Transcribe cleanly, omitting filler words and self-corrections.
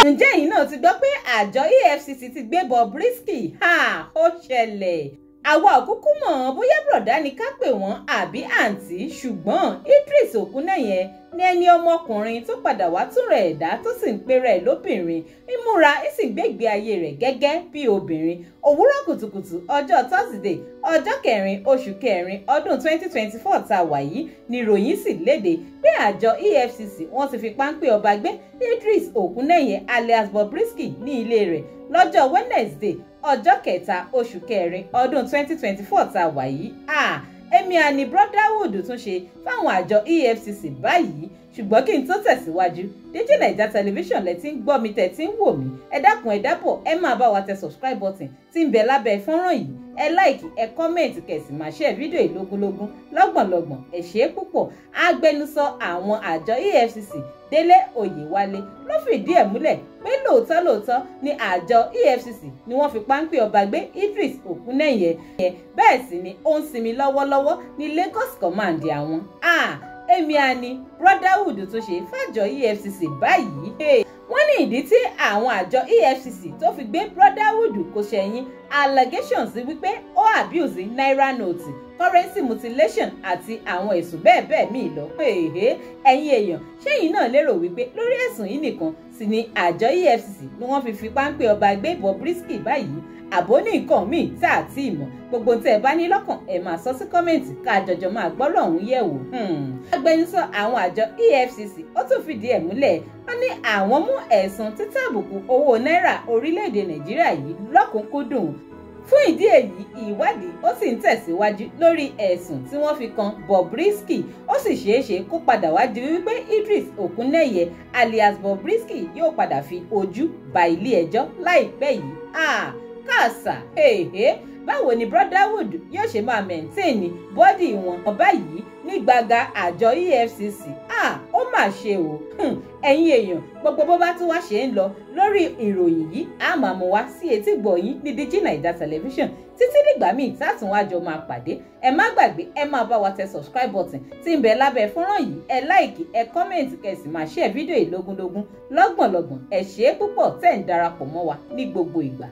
Ǹjẹ́ ẹ̀yin náà ti gbọ́ pé àjọ EFCC ti gbé Bobrisky? Ó ṣẹlẹ̀. Àwa ò kúkú mọ̀ bóyá bùrọ̀dá ni ká pè wọ́n àbí àǹtí, ṣùgbọ́n Idris Okuneye ní ẹni ọmọkùnrin tó padà wá tún rẹ̀ ẹ̀dá tó sì ń pe rẹ̀ lóbìnrin, ń múra ń sì gbégbé ayé rẹ̀ gẹ́gẹ́ bí obìnrin. Òwúrọ̀ kùtùkùtù ọjọ́ Thursday, ọjọ́ kẹrin oṣù kẹrin ọdún 2024 tá a wà yìí ni ìròyìn sì léde pé àjọ EFCC wọ́n ti fi páńpẹ́ ọba gbé Idris Okuneye alias Bobrisky ní ilé rẹ̀ lọ́jọ́ Wednesday, ọjọ́ kẹta oṣù kẹrin ọdún 2024 tá a wà yìí. Èmi àní Brotherhood tún ṣe fáwọn àjọ EFCC báyìí. Ṣùgbọ́n kí n tó tẹ̀síwájú, Digi Naija Television lẹ ti ń gbọ́ mi tẹ̀ tí ń wò mí. Ẹ dákun, ẹ dábọ̀, ẹ máa bá wa tẹ subscribe button tí ń bẹ lábẹ́ fọ́nrán yìí. Ẹ like, ẹ comment, kẹ̀sì máa share fídíò yìí lógúnlógún lọ́gbọ̀nlọ́gbọ̀n. Ẹ ṣé púpọ̀. Agbẹnusọ àwọn àjọ EFCC Délé Oyèwálé ló fìdí ẹ̀ múlẹ̀ pé lóòótọ́ lóòótọ́ ni àjọ EFCC ni wọ́n fi páńpẹ́ ọba gbé Idris Okuneye. Bẹ́ẹ̀ sì ni ó ń sinmi lọ́wọ́lọ́wọ́ ní Lagos Command àwọn. Èmi àní Brotherhood tó ṣe fàjọ EFCC báyìí. Wọ́n ní ìdí tí àwọn àjọ EFCC tó fi gbé Brotherhood kò ṣẹ̀yìn allegations wípé ó abuse naira note, currency mutilation àti àwọn ẹ̀sùn bẹ́ẹ̀ bẹ́ẹ̀ míì lọ. Ẹ̀yin èèyàn, ṣẹ́yìn náà lérò wípé lórí ẹ̀sùn yìí nìkan sì ni àjọ EFCC ni wọ́n fi páńpẹ́ ọba gbé Bobrisky báyìí? Àbó ní nǹkan míì tá a ti mọ̀. Gbogbo tẹ́ ẹ bá ní lọ́kàn, ẹ máa sọ sí comment ká jọjọ máa gbọ́rọ̀ ọ̀hún yẹ̀ wò. Agbẹnusọ àwọn àjọ EFCC ó tún fìdí ẹ̀ múlẹ̀, ó ní àwọn mú ẹ̀sùn títàbùkù owó náírà orílẹ̀-èdè Nàìjíríà yìí lọ́kùnkúndùn. Fún ìdí èyí, ìwádìí ó sì ń tẹ̀síwájú lórí ẹ̀sùn tí wọ́n fi kan Bobrisky. Ó sì ṣeéṣe kó padà wá di wípé Idris Okuneye alias Bobrisky yóò padà fi ojú ba ilé ẹjọ́ láìpẹ́ yìí. Kàṣà, báwo ni Brotherhood yóò ṣe máa maintain body wọn báyìí ní gbàgà àjọ EFCC? Ó mà ṣe o. Ẹ̀yin èèyàn, gbogbo bó bá tún wá ṣe ń lọ lórí ìròyìn yìí, a máa mú wá sí etí gbọ̀yìn ní Digi Naija Television títí dìgbà míì tátùn wá jọ máa pàdé. Ẹ má gbàgbé, ẹ máa bá wa tẹ subscribe button tí ń bẹ lábẹ́ fọ́nrán yìí. Ẹ like, ẹ comment, kẹ́ sì máa share fídíò yìí lógúnlógún lọ́gbọ̀nlọ́gbọ̀n. Ẹ ṣé púpọ̀ tẹ́ ń darapọ̀ mọ́ wa ní gbogbo ìgbà.